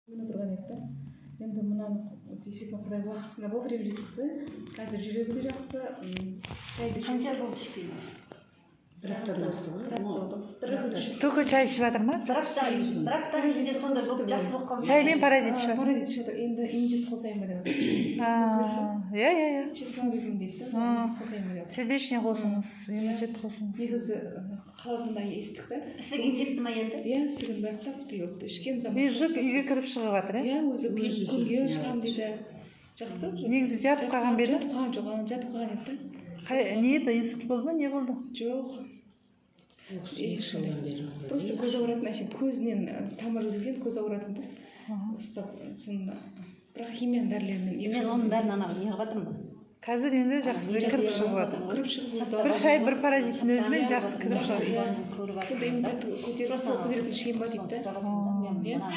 Тұрған еді да. Енді мынаны действительно Құдай уақытысында вовремя жеткізді. Қазір жүрегі де жақсы, шайды ішеді. Қанша болды ішпей? Бір аптадан асты ғой. Бір апта болды. Бір күн ішті. Только чай ішіп жатыр ма? Бір апта, бір аптаның ішінде сондай болып, жақсы болып қалды. Чай мен паразит ішіп жатыр. Паразит ішіп жатыр. Енді иммунитет қосайын ба деп жатыр. Иә, иә, иә. Вообще слабый дейді да, иммунитет қосайын ба деп жатыр. Сердечный қосыңыз, иммунитет қосыңыз. Негізі қалатындай естік та. Ісігің кетті ма енді? Иә, ісігін бәрі сап болды ішкен заман. И уже үйге кіріп шығып жатыр, иә? Иә, өзі Өзі күнге жүр, шығамын дейді, жақсы уже. Негізі жатып қалған ба еді? Жатып қалған жоқ, ана жатып қалған еді да. Не еді, инсульт болды ма, не болды? Жоқ. Ол кісі 2 жылдан бері ауырады. Просто көз ауыратын, әшейін көзінен тамыр үзілген, көз ауыратын да ұстап соны, бірақ химияның дәрілерімен екі Мен жыл. оның бәрін ана не қылып жатырмын ғой. Қазір енді жақсы, кіріп шығып жатыр. Кіріп шығып өзі. Бір шай, бір паразиттің өзімен жақсы кіріп Жақсы, шығады. иә. Көріп Енді иммунитетті көтеріп, сол көтеретін ішкен ба дейді да. Мен Иә. мына